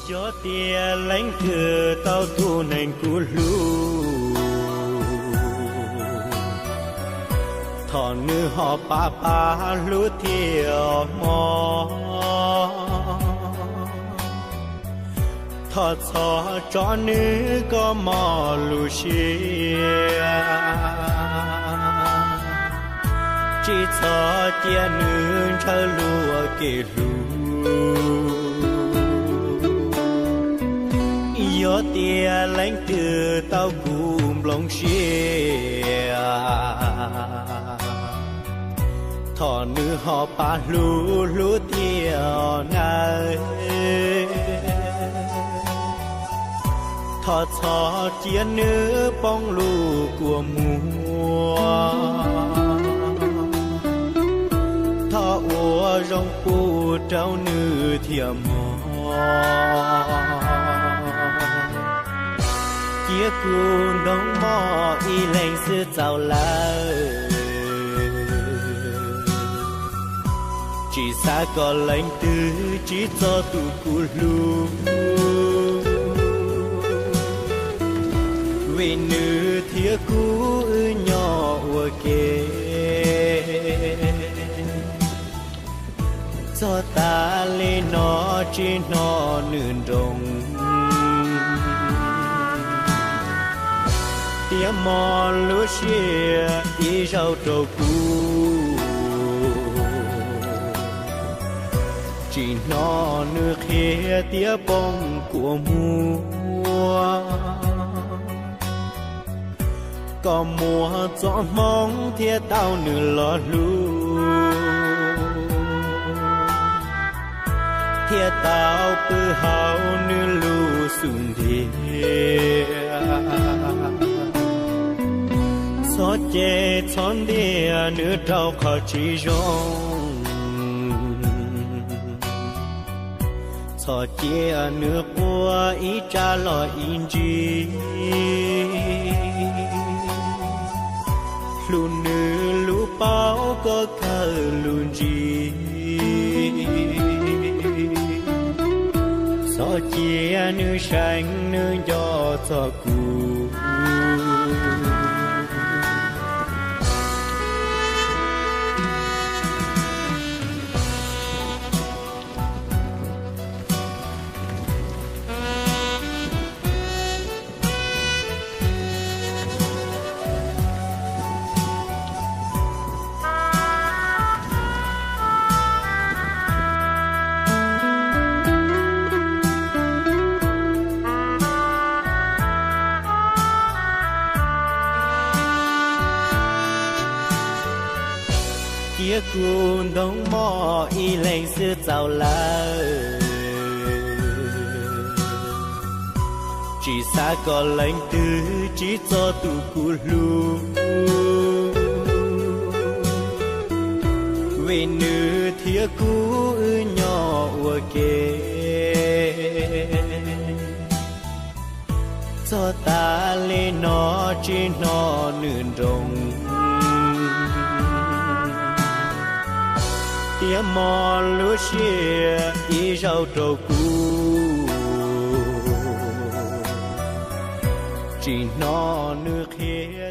Yog tias leej twg tau tus neeg kuv hlub, thov nws ho pab pab hlub thiab mog. Thov txhob tso nws kom mob lub siab, tsis txhob cia nws ntshaw luag kev hlub. Yog tias leej twg tau kuv nplooj siab, thov nws ho pab hlub hlub thiab nawb. Thov txhob cia nws poob lub kua muag, thov ua zoo pub rau nws thiab mog. Cia kuv ntoo mog ib leeg xwb txaus lawm, tsis xav kom leej twg tsim txom tus kuv hlub, vim nws thiab kuv wb nyob ua ke. Txog tas li no tsis hnov nws nroo, thiab mob lub siab ib zaug rau kuv. Tsis hnov nws qhia thiab poob kua muag, kom muaj txoj hmoov thiab tau nws los hlub, thiab tau pw hauv nws lub xub ntiag. Txhob cem txhob ntiag nws rau qhov tsis zoo, txhob cia nws quaj ib tsam los ib ntsis. Hlub nws lub paub koj kawg lub ntsig, txhob cia nws seev nws nco txog kuv. Cia kuv ntoo mog ib leeg xwb txaus lawm, tsis xav kom leej twg tsim txom tus kuv hlub, vim nws thiab kuv wb nyob ua ke. Txog tas li no tsis hnov nws nroo, thiab mob lub siab ib zaug rau kuv. Tsis hnov nws qhia